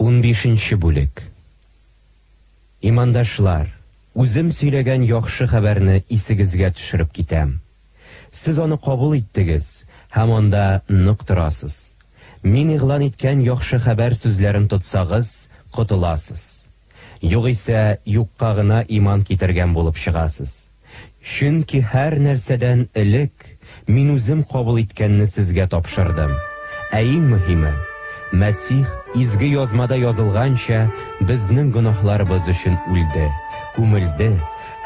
Унбишенче бүлек. Имандашлар, үзем сөйләгән яхшы хәбәрне исегезгә төшереп китәм. Сез аны кабул иттегез һәм анда нык торасыз. Мин игълан иткән яхшы хәбәр сүзләрен тотсагыз, котыласыз. Югыйсә, юкка гына иман китергән булып чыгасыз. Чөнки һәр нәрсәдән элек мин үзем кабул иткәнне сезгә тапшырдым. Ә иң мөһиме, Мәсих, Изге Язмада язылганча, безнең гөнаһларыбыз өчен үлде, күмелде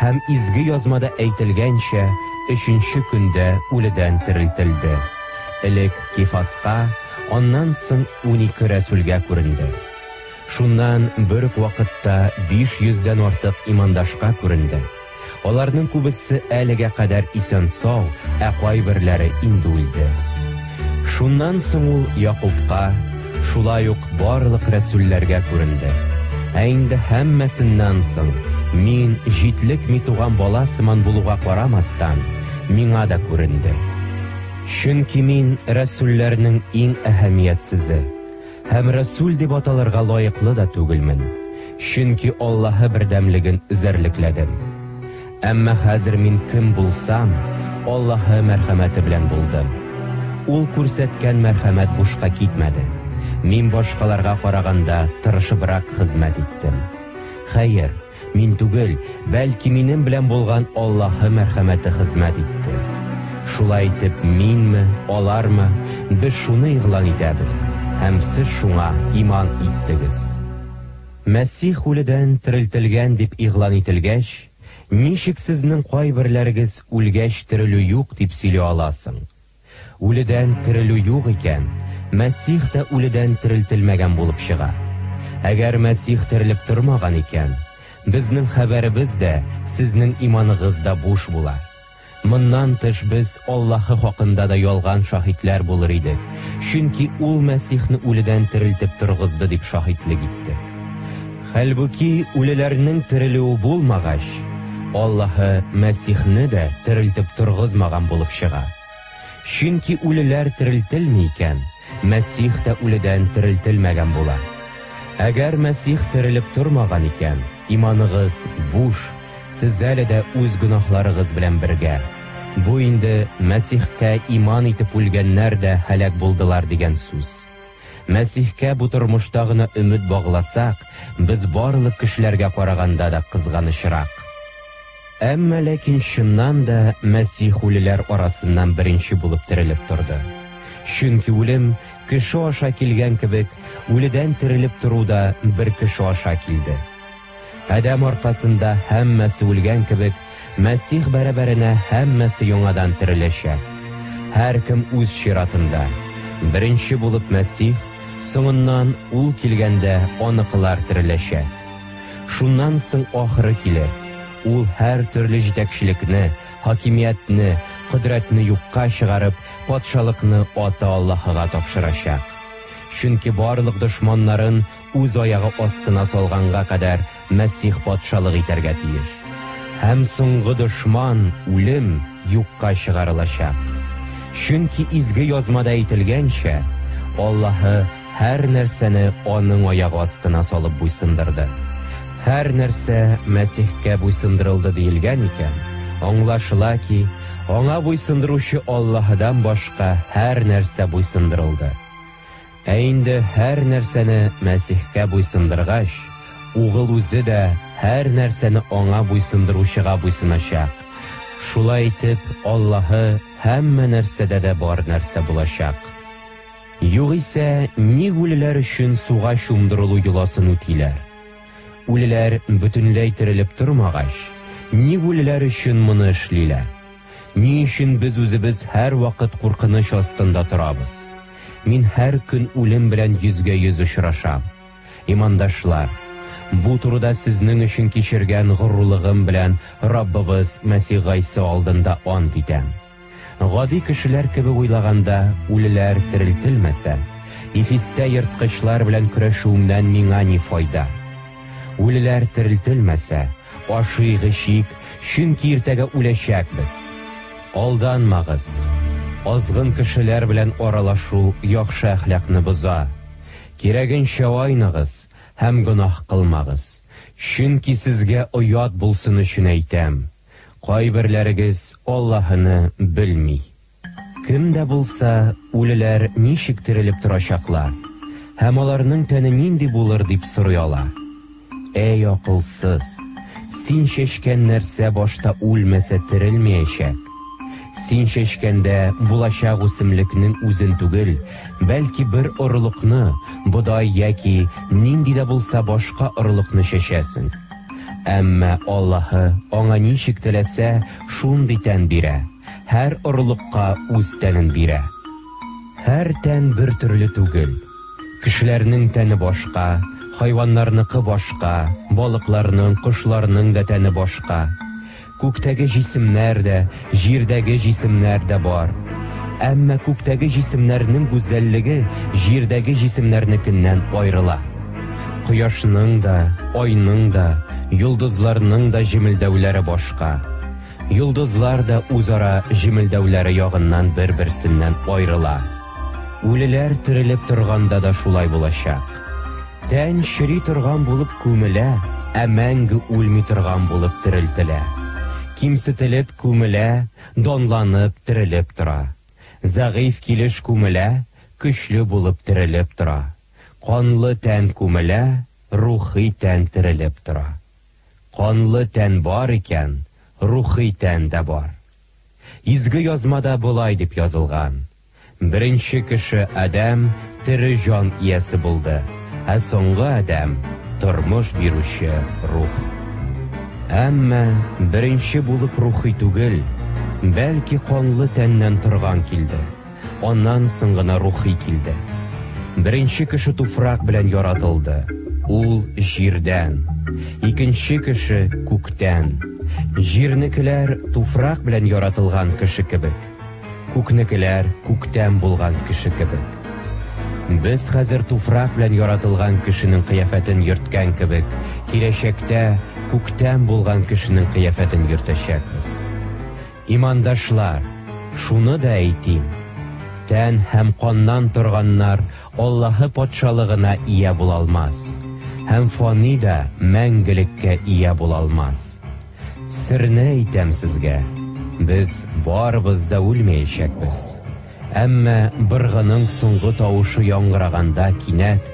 һәм, Изге Язмада әйтелгәнчә, өченче көндә үледән терелтелде. Элек Кифаска, аннан соң 12 рәсүлгә күренде. Шуннан бер үк вакытта 500 дән артык имандашка күренде. Аларның күбесе әлегә кадәр исән-сау, ә кайберләре инде үлде. Шуннан соң ул Якубка, шулай ук барлык рәсүлләргә күренде. Ә инде һәммәсеннән соң, мин, җитлекми туган бала сыман булуга карамастан, миңа да күренде. Чөнки мин рәсүлләрнең иң әһәмиятсезе. Һәм рәсүл дип аталырга лаеклы да түгелмен, чөнки Аллаһы бердәмлеген эзәрлекләдем. Әмма хәзер мин кем булсам, Аллаһы мәрхәмәте белән булдым. Ул күрсәткән мәрхәмәт бушка китмәде. Мин башкаларга караганда тырышыбрак хезмәт иттем. Хәер, Мин түгел, бәлки минем белән булган Аллаһы мәрхәмәте хезмәт итте. Шулай итеп, минме, алармы, без шуны игълан итәбез, һәм сез шуңа иман иттегез. Мәсих үледән терелтелгән дип игълан ителгәч, ничек сезнең кайберләрегез үлгәч терелү юк дип сөйли аласың? Үледән терелү юк икән, Мәсих тә үледән терелтелмәгән булып чыга. Әгәр Мәсих терелеп тормаган икән, безнең хәбәребез дә, сезнең иманыгыз да буш була. Моннан тыш без Аллаһы хакында да ялган шаһитләр булыр идек, чөнки ул Мәсихне үледән терелтеп торгызды дип шаһитлек иттек. Хәлбуки үлеләрнең терелүе булмагач, Аллаһы Мәсихне дә терелтеп торгызмаган булып чыга. Чөнки үлеләр терелтелми икән, Мәсих тә үледән терелтелмәгән була. Әгәр Мәсих терелеп тормаган икән, иманыгыз буш, сез әле дә үз гөнаһларыгыз белән бергә. Бу инде Мәсихкә иман итеп үлгәннәр дә һәлак булдылар дигән сүз. Мәсихкә бу тормышта гына өмет багласак, без барлык кешеләргә караганда да кызганычрак. Әмма ләкин чыннан да Мәсих үлеләр арасыннан беренче булып терелеп торды. Чөнки үлем кеше аша килгән кебек, үледән терелеп тору да бер кеше аша килде. Адәм аркасында һәммәсе үлгән кебек, Мәсих бәрабәренә һәммәсе яңадан тереләчәк. Һәркем үз чиратында. Беренче булып Мәсих, соңыннан ул килгәндә аныкылар тереләчәк. Шуннан соң ахыры килер. Ул һәр төрле җитәкчелекне, хакимиятне, кодрәтне юкка чыгарып, патшалыкны Ата Аллаһыга тапшырачак. Чөнки барлык дошманнарын үз аягы астына салганга кадәр Мәсих патшалык итәргә тиеш. Һәм соңгы дошман, үлем, юкка чыгарылачак. Чөнки Изге Язмада әйтелгәнчә, Аллаһы һәр нәрсәне аның аягы астына салып буйсындырды. Һәр нәрсә Мәсихкә буйсындырылды диелгән икән, аңлашыла ки, аңа буйсындыручы Аллаһыдан башка һәр нәрсә буйсындырылды. Ә инде һәр нәрсәне Мәсихкә буйсындыргач, Угыл үзе дә һәр нәрсәне аңа буйсындыручыга буйсыначак. Шулай итеп, Аллаһы һәммә нәрсәдә дә бар нәрсә булачак. Югыйсә, ник үлеләр өчен суга чумдырылу йоласын үтиләр? Үлеләр бөтенләй терелеп тормагач, ник үлеләр өчен моны эшлиләр? Ни өчен без үзебез һәрвакыт куркыныч астында торабыз? Мин һәр көн үлем белән йөзгә-йөз очрашам. Имандашлар, бу турыда сезнең өчен кичергән горурлыгым белән Раббыбыз Мәсих Гайсә алдында ант итәм. Гади кешеләр кебек уйлаганда, үлеләр терелтелмәсә, Ифистә ерткычлар белән көрәшүемнән миңа ни файда? Үлеләр терелтелмәсә, ашыйк, эчик, чөнки иртәгә үләчәкбез. Алданмагыз! Азгын кешеләр белән аралашу яхшы әхлакны боза. Кирәгенчә айныгыз! һәм гөнаһ кылмагыз. Чөнки сезгә оят булсын өчен әйтәм. Кайберләрегез Аллаһыны белми. Кем дә булса, үлеләр ничек терелеп торачаклар һәм аларның тәне нинди булыр дип сорый ала. Әй акылсыз! Син чәчкән нәрсә башта үлмәсә терелмәячәк. Син чәчкәндә булачак үсемлекнең үзен түгел, бәлки бер орлыкны, бодай яки нинди дә булса башка орлыкны чәчәсең. Әмма Аллаһы аңа ничек теләсә, шундый тән бирә, һәр орлыкка үз тәнен бирә. Һәр тән бер төрле түгел. Кешеләрнең тәне башка, хайваннарныкы башка, балыкларның, кошларның да тәне башка. Күктәге җисемнәр дә, җирдәге җисемнәр дә бар. Әмма күктәге җисемнәрнең гүзәллеге җирдәге җисемнәрнекеннән аерыла. Кояшның да, айның да, йолдызларның да җемелдәүләре башка. Йолдызлар да үзара җемелдәүләре ягыннан бер-берсеннән аерыла. Үлеләр терелеп торганда да шулай булачак. Тән чери торган булып күмелә, ә мәңге үлми торган булып терелтелә. Кимсетелеп күмелә, данланып терелеп тора. Зәгыйфь килеш күмелә, көчле булып терелеп тора. Канлы тән күмелә, рухи тән терелеп тора. Канлы тән бар икән, рухи тән дә бар. Изге язмада болай дип язылган: Беренче кеше Адәм тере җан иясе булды, ә соңгы Адәм тормыш бирүче рух. Әмма беренче булып рухи түгел, бәлки канлы тәннән торган килде. Аннан соң гына рухи килде. Беренче кеше туфрак белән яратылды. Ул җирдән. Икенче кеше күктән. Җирнекеләр туфрак белән яратылган кеше кебек. Күкнекеләр күктән булган кеше кебек. Без хәзер туфрак белән яратылган кешенең кыяфәтен йөрткән кебек, киләчәктә күктән булган кешенең кыяфәтен йөртәчәкбез. Имандашлар, шуны да әйтим: тән һәм каннан торганнар Аллаһы патшалыгына ия була алмас, һәм фани да мәңгелеккә ия була алмас. Серне әйтәм сезгә: без барыбыз да үлмәячәкбез. Әмма быргының соңгы тавышы яңгыраганда кинәт,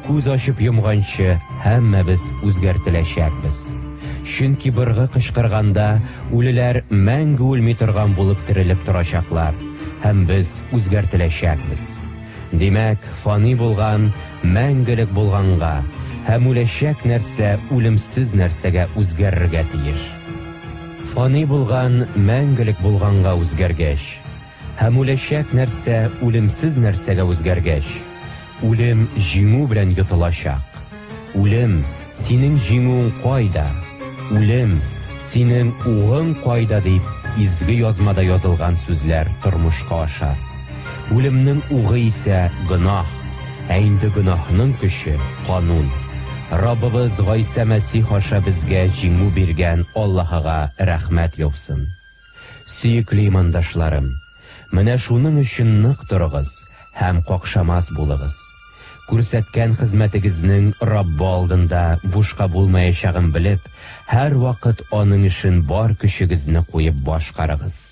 күз ачып йомганчы, һәммәбез үзгәртеләчәкбез. Чөнки быргы кычкырганда үлеләр мәңге үлми торган булып терелеп торачаклар, һәм без үзгәртеләчәкбез. Димәк, фани булган мәңгелек булганга, һәм үләчәк нәрсә үлемсез нәрсәгә үзгәрергә тиеш. Фани булган мәңгелек булганга үзгәргәч, һәм үләчәк нәрсә үлемсез нәрсәгә үзгәргәч, үлем җиңү белән йотылачак. Үлем, синең җиңүең кайда? Үлем, синең угың кайда дип, изге язмада язылган сүзләр тормышка ашар. Үлемнең угы исә гөнаһ, ә инде гөнаһның көче канун. Раббыбыз Гайсә Мәсих аша безгә җиңү биргән Аллаһыга рәхмәт яусын. Сөекле имандашларым, менә шуның өчен нык торыгыз һәм какшамас булыгыз. Күрсәткән хезмәтегезнең Раббы алдында бушка булмаячагын белеп, һәрвакыт аның эшен бар көчегезне куеп башкарыгыз.